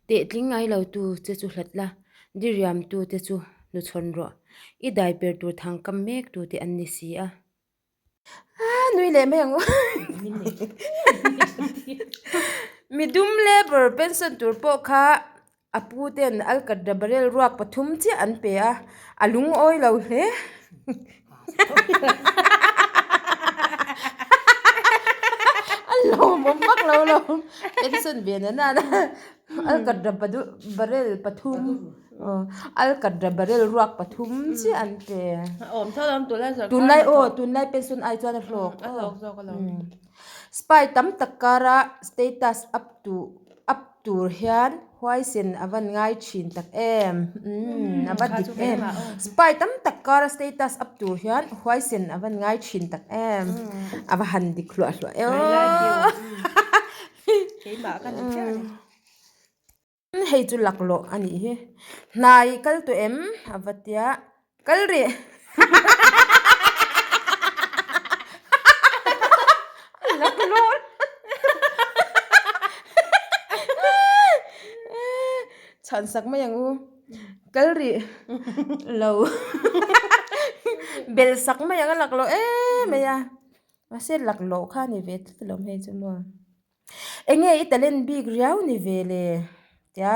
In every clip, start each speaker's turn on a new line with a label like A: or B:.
A: Tehtling ngai lo tu che chu hlat la, diriam tu te chu hnuchhawn rawh. I dai per tur thang kam mek tu te an ni si a. Nui leh mai ang u. Midum labour pension tur pawh kha a pu ten alkatra barrel ruak pathum chiah an pe a, a lungawi lo hle. A lawmawm vak lo lo pension ve na nana alkatra barrel pathum. Alkatra barrel ruak pathum chiah an pe.
B: Awm tho lawm tunlai sawrkar
A: Tunlai aw tunlai pension ai chuan a hlawk.
B: A hlawk zawk alawm.
A: Spy tam tak kara status up tu up tur hian huaisen a van ngai thin tak em. Umm a va dik em. Spy tam tak kara status up tur hian huaisen a van ngai thin tak em. A va han dik hluah hluah e aw.
B: Keimah ka ni chiah a ni.
A: Hei chu laklawh a nih hi. Hnai kal tawh em? A va tia. Kal rih. Laklawh. Chhan sak mai ang u. Kal rih lo. Bel sak mai ang a laklawh em mai a. Mahse laklawh kha a ni ve tlat alawm hei chu maw. Enge i talent bik riau ni ve le? Tia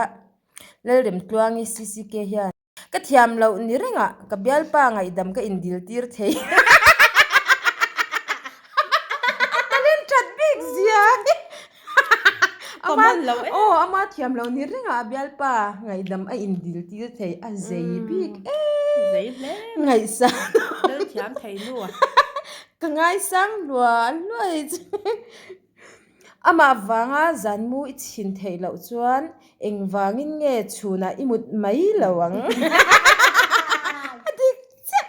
A: Lalremtluangi CCK hian ka thiam loh ni rengah ka bialpa ngaihdam ka indil tir thei. A talent that bik zia hi. Ama aw ama thiam loh ni rengah a bialpa ngaihdam a indil tir thei a zei bik em.
B: Zei hle.
A: Ngaihsan.
B: Lalthiam thei nu a.
A: Ka ngaisang hluah hluai che. Amah vanga zanmu i chhin theih loh chuan engvangin nge chhunah i mut mai lo ang? A dik chiah!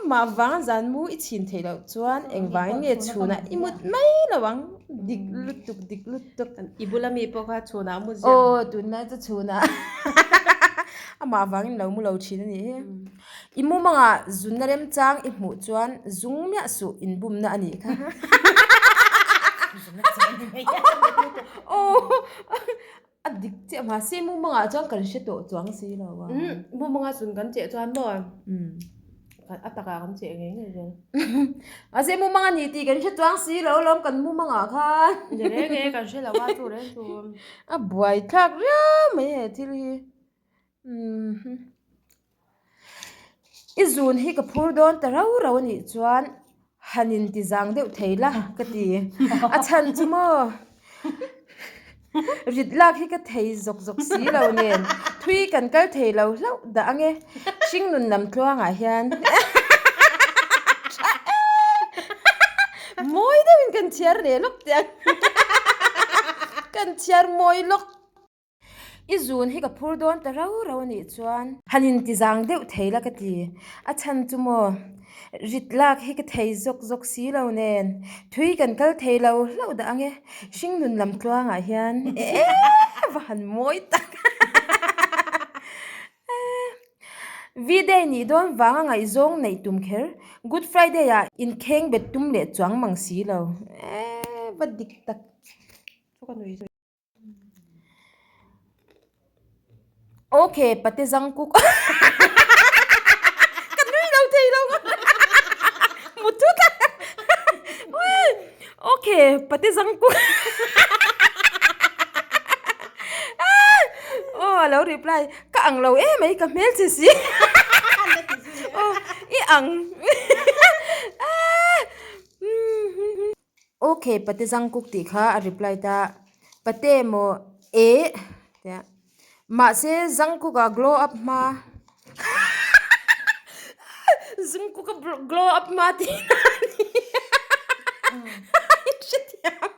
A: Amah vanga zanmu i chhin theih loh chuan engvangin nge chhunah i mut mai lo ang? Dik lutuk, dik lutuk.
B: I bula mi pawh kha chhunah a mu ziah.
A: Aw, tunlai chu chhunah. Amah vangin lo mu lo thin a nih hi. I mumangah zunna remchang i hmuh chuan zung miah suh inbumna a nih kha. Aw a dik chiah mahse mumangah chuan kan hre tawh chuang si lo a.
B: Mumangah zun kan cheh chuan maw a takah kan cheh ngei ngei zel.
A: Mahse mumang a ni tih kan hre chuang si lo alawm kan mumangah khan.
B: Ni reng e kan hre lo a chu reng chu.
A: A buaithlak riau mai he thil hi. I zun hi ka phur dawn ta rau rau a nih chuan han in ti zang deuh thei la ka ti. A chhan chu maw rit lak hi ka thei zawk zawk si lo nen thui kan kal thei lo hlauh dah ang e hringnun lam tluangah hian mawi deuhin kan chhiar leh lawk teh ang kan chhiar mawi lawk. I zun hi ka phur dawn ta rau rau a nih chuan. Han in ti zang deuh thei la ka ti. A chhan chu maw, rit lak hi ka thei zawk zawk si lo nen, thui kan kal thei lo hlauh dah ang e, hringnun lam tluangah hian e va han mawi tak. V-day nih dawn vanga ngaihzawng neih tum kher, Good Friday ah inkheng bet tum leh chuang mang si lo. E va dik tak. Ok pate zangkuk ka nui lo thei lo mu thut a ok pate zangkuk aw a lo reply ka ang lo em mai ka hmel che si aw i ang. Ok pate Jungkook tih kha a reply ta pate maw eh tia mahse Jungkook a glow up hma Jungkook a glow up hma tih na a ni hrethiam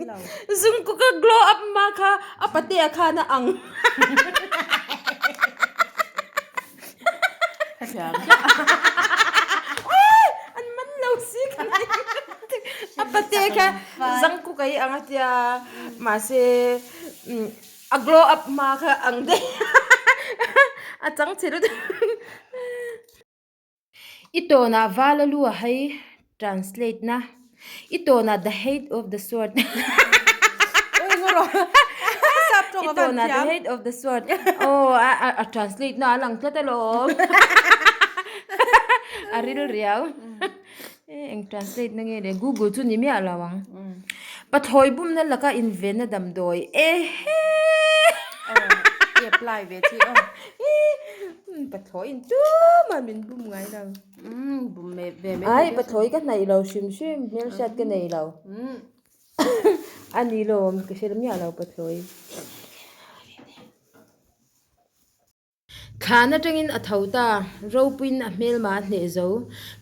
A: lo Jungkook a glow up hma kha a pate a khan a ang. An man lo si ka ni. A pate kha zangku kai ang a tia mahse a glow up hma kha ang daih a chang che lutuk. I tawnah vala lu a hai translate na I tawnah the height of the sword.
B: tawng a van
A: thiam. The head of the sword. Oh, a a a translate na a lang tlat alawm. A ril riau. Eng translate na nge le Google chu ni miah lo ang. Pathlawi bumna laka invenna damdawi ehe.
B: I apply ve chi aw.
A: Pathlawi in tumah min bum ngai lo.
B: Bum ve ve mai.
A: Ai pathlawi ka hnaih lo hrim hrim hmelhriat ka nei lo. A ni lawm ka hre miah lo pathlawi. Thlan atangin a tho ta, ropuiin a hmelma a hneh zo.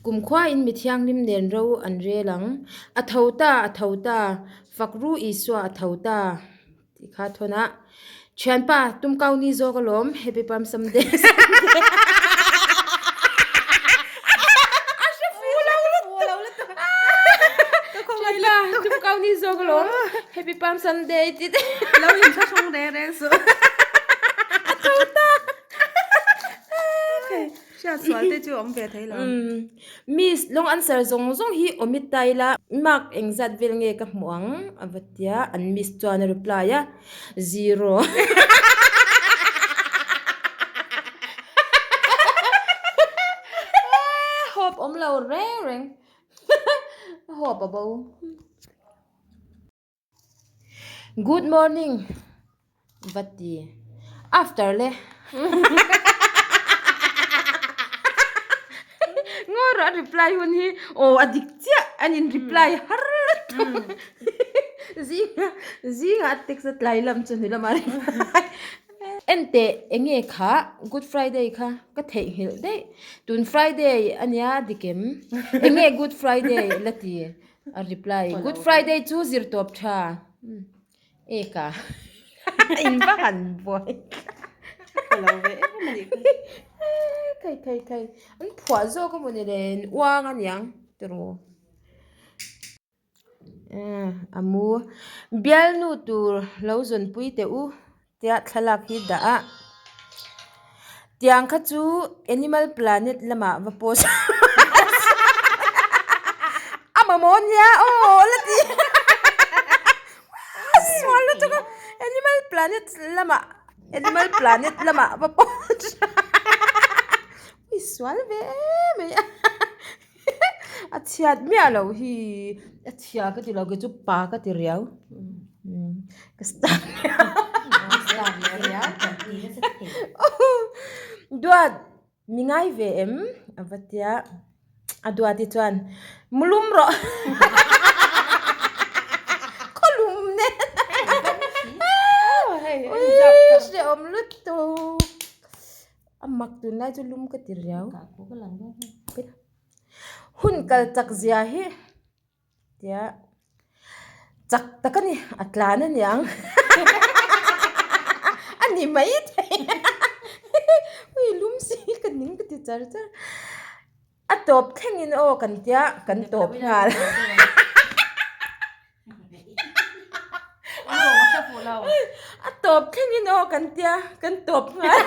A: Kumkhuain mi thianghlim nen ro an rel ang. A tho ta, a tho ta, fak ru Isua a tho ta tih kha thawn a. Thianpa, tumkau ni zawk alawm, Happy Palm Sunday. A hre fu lo lutuk. Thianpa, tumkau ni zawk alawm, Happy Palm Sunday tih te.
B: Lo inthlahrung reng reng suh.
A: A tho ta.
B: Hriat sual te chu awm ve thei lo.
A: Miss, long answer zawng zawng hi omit ta ila, mark engzat vel nge ka hmuh ang? A va tia, an miss chuan a reply a, Zero. Hope awm lo reng reng. Hope a bo. Good morning va ti after le ngawi rawh a reply hun hi aw a dik chiah an in reply har lutuk zinga zinga a text a tlai lam chu hnu lamah a reply enteh enge kha good friday kha ka theihnghilh daih tun friday ania dik em enge good friday la ti. A reply, Good Friday chu zir tawp tha. Eka. In va han buai.
B: Ka lo ve em a nih kha.
A: Thei thei thei. An phuah zawk a mawni le an uang a niang tiraw. A mu. Bialnu tur lo zawnpui teh u tia thlalak hi dah a. Tiang kha chu Animal Planet lamah va post a mamawh nia aw la ti a sual lutuk a Animal Planet lamah Animal Planet lamah va post ui sual ve em mai a a chhiat miah loh hi a chhia ka ti lo kei chu pa ka ti riau ka star duat mi ngai ve em a va tia a duati chuan mulum rawh khawlum nen ui hrehawm lutuk. A mak tunlai chu lum ka ti riau. Hun kal chak zia hi tia chak tak a ni a tlan a niang a ni mai thei ui lum si ka ning ka ti char char a tawp thlengin aw kan tia kan tawp nghal. A tawp thlengin aw kan tia kan tawp nghal.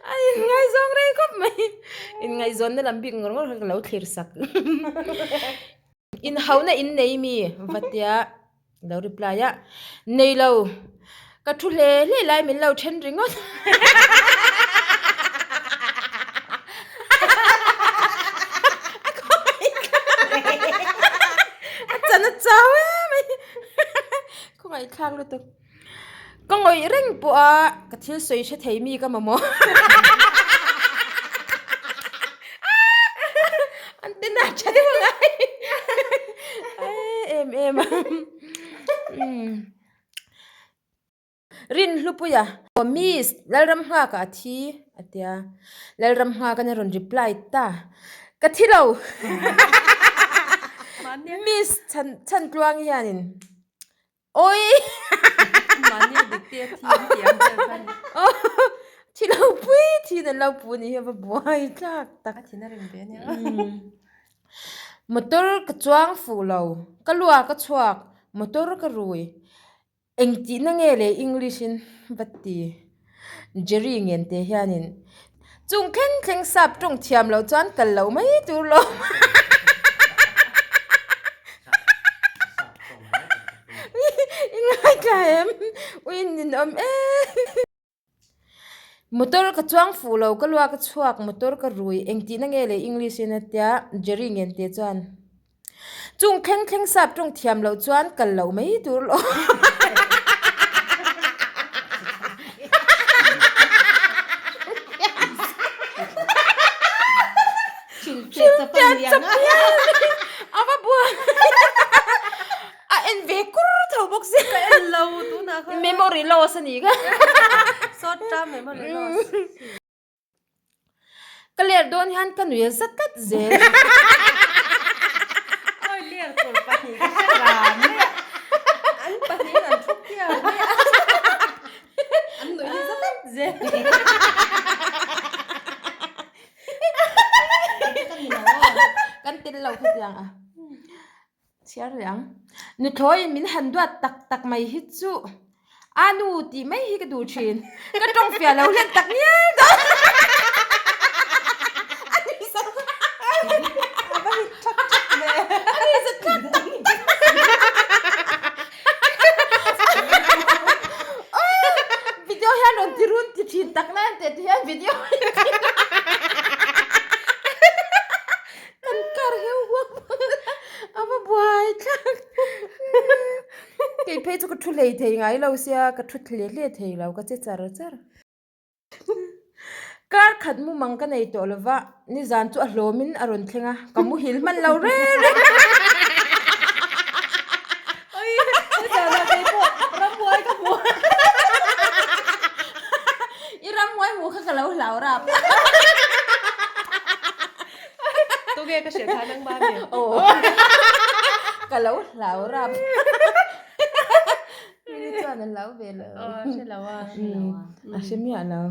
A: A inngaihzawng rei khawp mai. Inngaihzawnna lam bik ngawr ngawr kha ka lo thlir sak. Inhauna in nei mi va tia lo reply a, Nei lo, ka thu hle hle lai min lo then ringawt. A khawngaih a chan a chau em mai khawngaih thlak lutuk. Ka ngawih reng pawh a, ka thil sawi hre thei mi ka mamawh. An ti na tha deuh ang ai. Em em a. Rinhlupuia, Miss, Lalramnghaka a thi a tia. Lalramnghaka a rawn reply ta. Ka thi lo. Miss Chhantluang hianin. Oi!
B: Mahni a dik te a thi an ti ang vel khan.
A: Thi lo pui thin an lo pu ni hi a va buai tlak tak.
B: A thin a rem ve ania.
A: Motor ka chuang fuh lo, ka lua ka chhuak, motor ka rui. Engtihna nge le English in va ti. Jerry ngen te hianin chung thleng thleng sap tawng thiam lo chuan kal lo mai tur lo. Ninawm em. Motor ka chuang fuh lo ka luak a chhuak motor ka rui engtihna nge le English in a tia Jerry Ngente chuan chung thleng thleng sap tawng thiam loh chuan kal loh mai tur lo. A va buai A en ve kur tho bawk si.
B: Ka en lo tunah khan.
A: Memory loss a ni kha.
B: Short term memory loss.
A: Ka ler dawn hian ka nui a za tlat zel.
B: Oi ler tur pahnih ka hre ran mai a. An pahnihin an thu piau mai a. An nui hi za tlat zel.
A: Kan tel lo khatiang a. Chhiar leh ang. Nuthlawiin min han duat tak tak mai hi chu a nu tih mai hi ka duh thin. Ka tawng fiah lo hlen tak ngial dawn. A ni sa
B: A va hit thak thak ve.
A: A ni sa thak tak tak. Video hian rawn ti run ti thin tak na teh ti hian video Kan kar heu huam a va buai thlak kei phei chu ka thu hlei thei ngai lo sia ka thu hle hle thei lo ka che char char kar khat mumang ka nei tawh lova nizan chu a hlawmin a rawn thleng a ka muhil hman lo reng reng
B: Oi nizanah kei pawh ramhuai ka hmu
A: i ramhuai hmuh kha ka lo hlau rap.
B: Tunge ka hriat khan ang mami.
A: Aw. Ka lo hlau rap. Mini chuan a hlau ve lo.
B: Aw, a hre lo a.
A: A hre miah lo.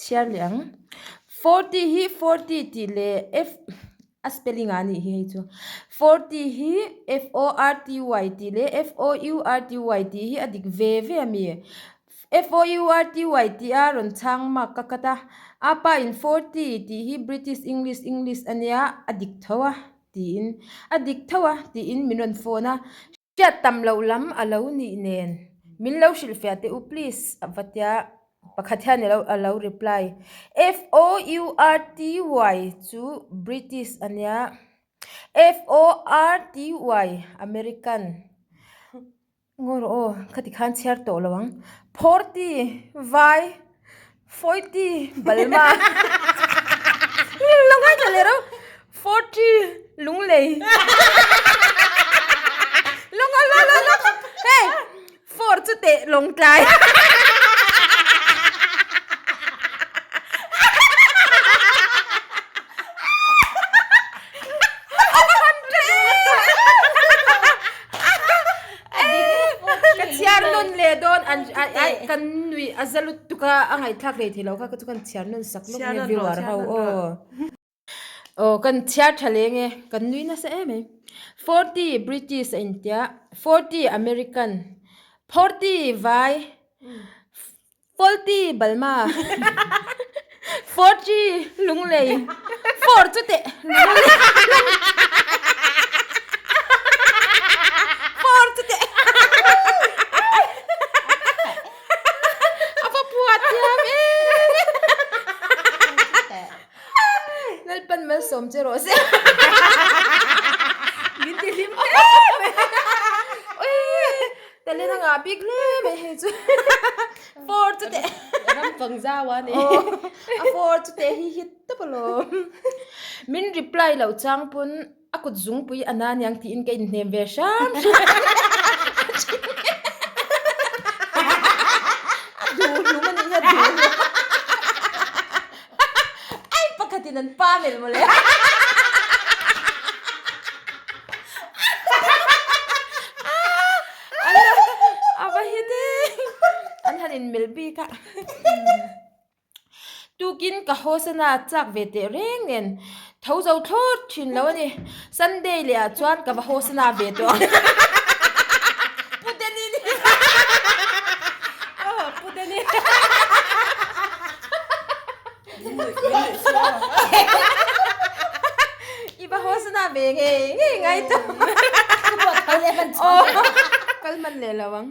A: Chhiar leh ang. 40 hi 40 tih leh F a spelling ah a nih hi hei chu. 40 hi F O R T Y tih leh F O U R T Y tih hi a dik ve ve a mi. FOURTY tih a rawn chhang mak ka kat a, a pa in forty tih hi British English English a nia, a dik tho a tiin a dik tho a tiin min rawn phone a, hriat tam loh lam a lo nih nen min lo hrilhfiah teh u please a va tia pakhat hian a lo reply FOURTY chu British a nia FORTY American. Ngaw rawh aw, khati khan chhiar tawh lo ang. Phawrti, vai, Fawiti, Balma. Lo ngaithla leh reuh. Forty, Lunglei. Lo nga lo lo lo. Hei, four chu teh Lawngtlai. Ka chhiar nawn leh dawn an kan nui a za lutuk a a ngaihthlak leh thei lo kha chu kan chhiar nawn sak lawk nge viewer ho aw aw kan chhiar tha leng e kan nui nasa em mai 40 British a intia 40 American 40 vai 40 Balma 40 Lunglei 4 chu teh Lunglei 4 chu teh a va phuah thiam em Lalpan malsawm che rawh se
B: min ti hlim em
A: Talent a ngah bik hle mai hei chu four chu teh
B: ram pang zau a ni
A: a four chu teh hi hit tawp alawm min reply loh chang pawn a kut zungpui a na aniang tiin ka inhnem ve hram hram a duh hlum a nih hi a duh hlum ai pakhatin an pa melh mawle. A va hit e an han in melh bik a tukin ka hawsana chak ve teh reng nen tho zo thlawt thin lo a ni Sunday leh ah chuan ka va hawsana ve tawh ang Pu Danny ni
B: aw Pu Danny
A: I va hawsana ve ngei ngei ngai tawh. Kal man leh lo ang.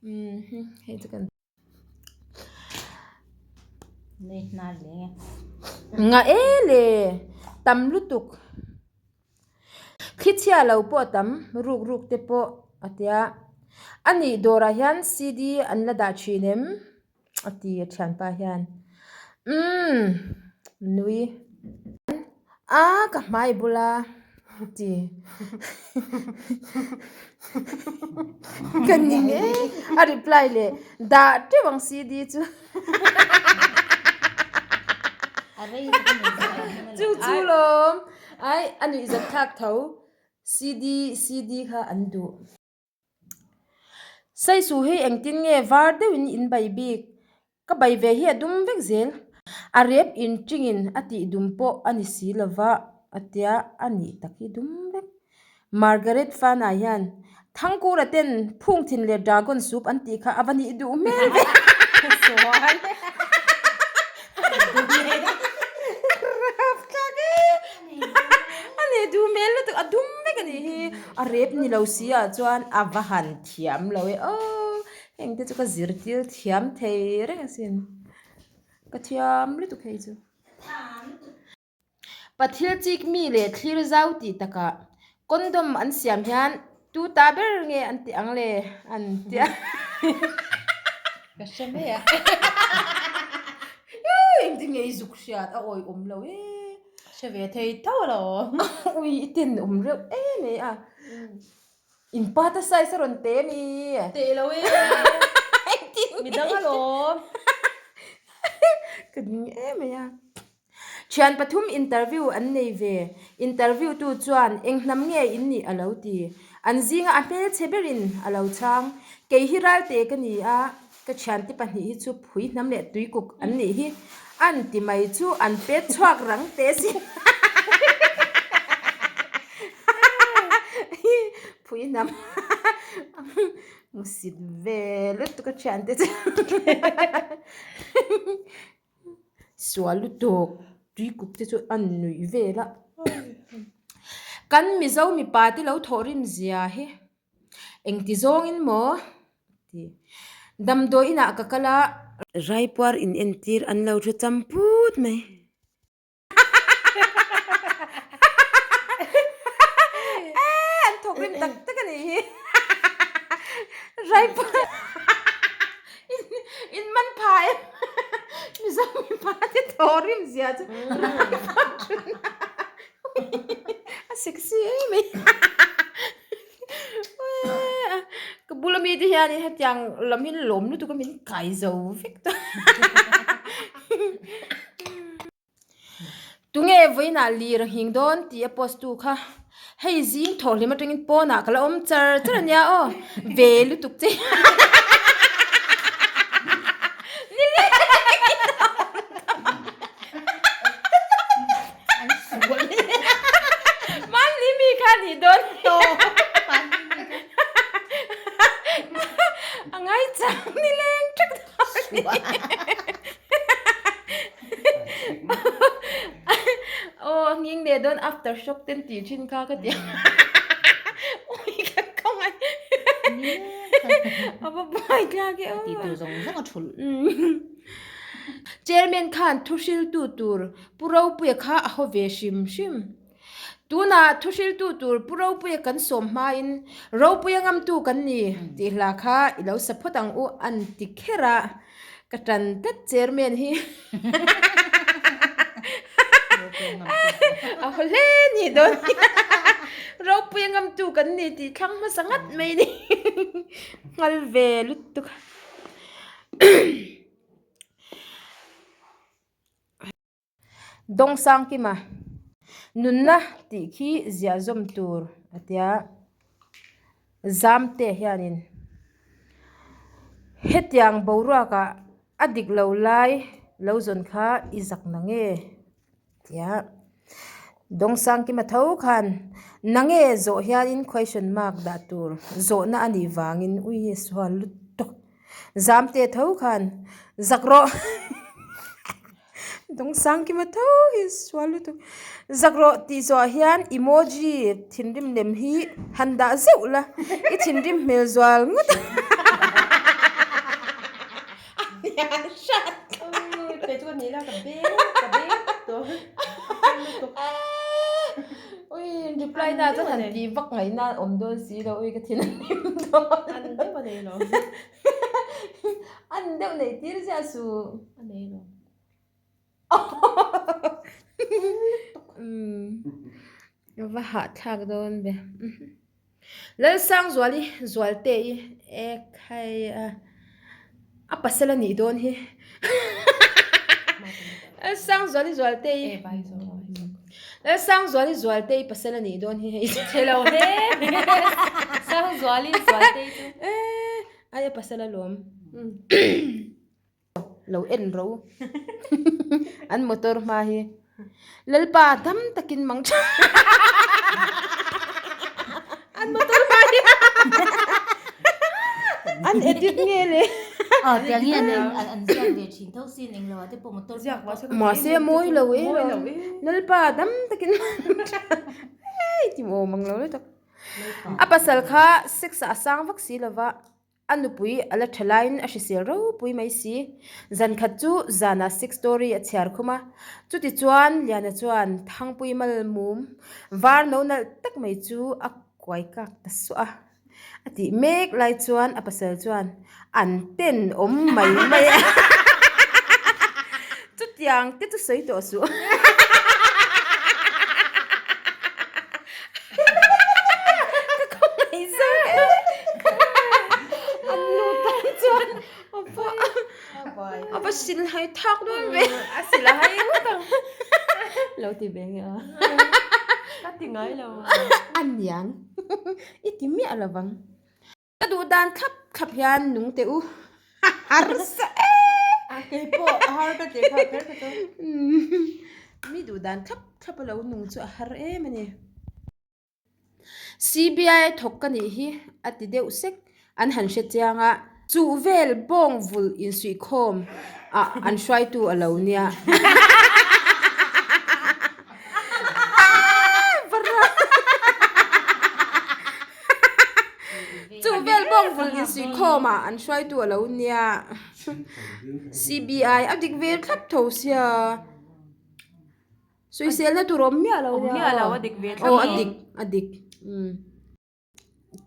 A: Hei chu kan
B: Nei hnar leh nge.
A: Nga e le tam lutuk. Thlichhia lo pawh a tam ruk ruk te pawh a tia. A nih dawrah hian CD an la dah thin em? A ti a thianpa hian. Umm nui. A ka hmai bula a ti. Ka ni ngei. A reply leh dah teuh ang CD chu. Chu chu lawm. Ai a nuih zat thlak tho. CD CD kha an duh. Saisu hi engtin nge var deuhin in bai bik? Ka bai ve hi a dum vek zel. A rep inṭingin a tih dum pawh a ni si lova a tia a nih tak hi dum vek. Margaret Fana hian Thangkura ten Phungthin leh Dragon soup an tih kha a va nih duh hmel ve. A nih duh hmel lutuk a dum vek a nih hi. A rep ni lo si ah chuan a va han thiam lo e aw heng te chu ka zirtir thiam thei reng asin ka thiam lutuk hei chu. Pathil chik mi leh thlir zau tih takah condom an siam hian tu ta ber nge an tih ang le an tia.
B: Ka hre mai a.
A: Engtin nge i zuk hriat a awi awm lo e.
B: Hre ve thei tho a lo.
A: Ui i ten awm reuh em e a. In pa te size a rawn te mi.
B: Teh lo e.
A: Engtin nge.
B: Midang alawm.
A: Ka ding em e a. Thian pathum interview an nei ve. Interview tu chuan eng hnam nge in nih a lo ti. An zinga a hmelchhe berin a lo chhang. Kei hi ralte ka ni a. Ka thiante pahnih hi chu phui hnam leh tuikuk an nih hi an ti mai chu an pet chhuak rang teh si. Phui hnam musit ve lutuk a thiante chu sual lutuk tuikuk te chu an nuih vel a. Kan Mizo mipa te lo thawhrim zia hi. Engti zawngin maw? Ti. Damdawi inah ka kal a. Raipuar in entir an lo thu cham put mai. An thawk rim tak tak a nih hi. Raipuar in man pha em? Mizo mipa te thaw rim zia chu Raipuar thun a. A sexy em mai. Ka bula mi te hian hetiang lam hi lawm lutuk a min kai zo vek ta. Tunge vawiinah lir a nghing dawn tih a post tu kha hei zing thawh hlim atangin pawnah ka la awm char char ania aw ve lutuk che. Mahni mi kha nih dawn A ngai chang ni leng ṭek dawn Aw a nghing leh dawn after shock ten tih thin kha ka ti Ui ka kawng a A va buai thlak e aw.
B: Tih tur zawng zawng a thulh.
A: Chairman khan thu hriltu tur Pu Ropuia kha a haw ve hrim hrim. Tunah thu hriltu tur Pu Ropuia kan sawm hmain Ropuia ngamtu kan ni tih hla kha i lo sa phawt ang u an ti kher a, ka tan tlat chairman hi a haw hle ni dawn Ropuia ngamtu kan ni tih thlang hmasa ngat mai ni nghal ve lutuk. Dawngsangkima nunna tih khi ziah zawm tur a tia Zamte hianin hetiang boruakah a dik lo lai lo zawn kha i zak na nge tia Dawngsangkima tho khan na nge zawh hianin question mark dah tur zawhna a nih vangin ui a sual lutuk. Zamte tho khan zak rawh Dawngsangkima tho hi sual lutuk zak rawh tih zawh hian emoji thinrim lem hi han dah zeuh la i thinrim hmel zual ngawt ang. hnial hrat kha.
B: Kei chu ka ni la ka beng ka beng tawh
A: Ui reply na chuan han ti vak ngaihna awm dawn si lo ui ka thin a hlim dawn.
B: An deuh a nei lo.
A: An deuh neih tir ziah suh.
B: A nei lo.
A: Va hahthlak dawn ve. Lalsangzuali Zualte i ek hai a a pasal a nih dawn hi. Lalsangzuali Zualte i Lalsangzuali Zualte i pasal a nih dawn hi hei.
B: Chhe lo hle. Sangzuali Zualte i chu.
A: Ai a pasal alawm. Lo en ro an motor hma hi Lalpa dam takin mang tha an motor hma hi an edit nge le
C: Aw tiang hi an an ziak ve thin tho sin englo ah te pawh motor
B: ziak mahse
A: mahse a mawi lo e Lalpa dam takin mang tha hei ti maw mang lo le tak a pasal kha sex ah a sang vak si lova. A nupui a la tha laiin a hrisel ropui mai si. Zan khat chu zanah six story a chhiar khum a. Chuti chuan Liana chuan Thangpui mal mum var no nalh tak mai chu a kuai kak ta suah a. A tih mek lai chuan a pasal chuan an ten awm mai mai a. Chutiang te chu sawi tawh suh. Ka khawngaih zawk e. An nu tan chuan a va a va silhai thak dawn ve.
B: A silhai ngawt ang.
A: Lo ti ve nge a.
B: Ka ti ngai lo.
A: A niang. I ti miah lo vang. Ka duh dan thlap thlap hian nung teh u. Harsa e!
B: A kei pawh a har ka ti kha kher kha chu.
A: Mi duh dan thlap thlap a lo nung chu a har em a ni. CBI thawk ka nih hi a ti deuh sek an han hre chiang a. Chuh vel bawng vulh insuihkhawm ah an hruaitu a lo nia. Chu vel bawk vulh insuihkhawm ah an hruaitu a lo nia. CBI a dik ve thlap tho sia. Sawiselna tur awm miah lo
B: nia. Awm miah lo a dik ve thlap.
A: Aw a dik a dik.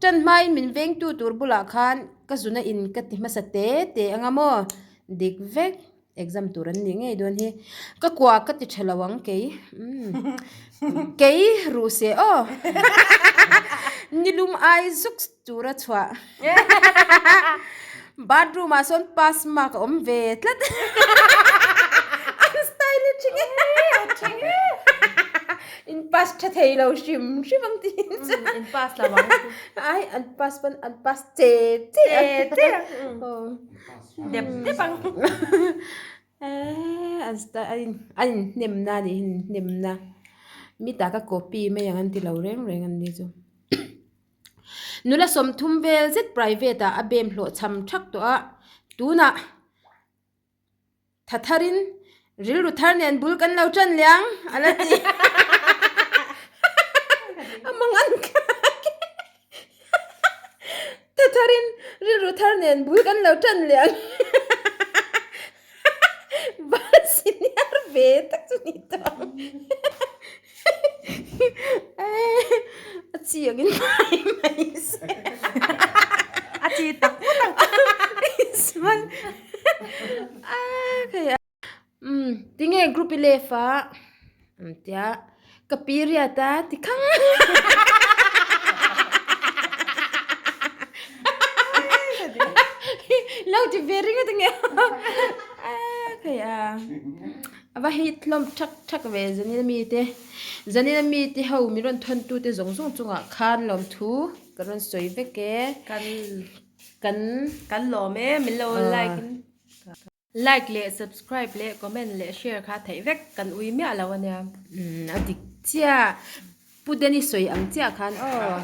A: Tan hmain min vengtu tur bulah khan ka zuna in ka ti hmasa te te anga maw dik vek. Exam tur an nih ngei dawn hi. Ka kua ka ti tha lo ang kei. Kei ruh se aw. Nilum ai zuk tur a chhuah. Bathroom ah sawn pass mark a awm ve tlat. An style hi thing e. In pass tha thei lo hrim hrim ang tiin chuan.
B: In pass lo ang.
A: Ai an pass pawn an pass che che ang.
B: Che che ang. Dep dep ang.
A: Eee an style a in a inhnem na a nih hi inhnem na. Mi ta ka copy mai ang an ti lo reng reng an ni chu. Nula 30 vel zet private ah a bem hlawh cham thak tawh a, tunah tha tharin rilru thar nen bul kan lo tan leh ang a la ti. A mangan thlak e. Tha tharin rilru thar nen bul kan lo tan leh ang. Val senior ve tak chu ni tawh ang. A chi angin mai mai se.
B: A chi tak ngawt ang.
A: Chuan a hei a umm tinge group i left a an tia ka period a ti khang lo ti ve ringawt ange a hei a a va hit hlawm thak thak ve zanin ami te zanin ami te ho min rawn thawn tu te zawng zawng chungah khan lawmthu ka rawn sawi vek e
B: kan
A: kan
B: kan lawm e min lo like in like leh subscribe leh comment leh share kha theih vek kan ui miah lo ania
A: umm a dik chiah pu Dennis sawi ang chiah khan aw.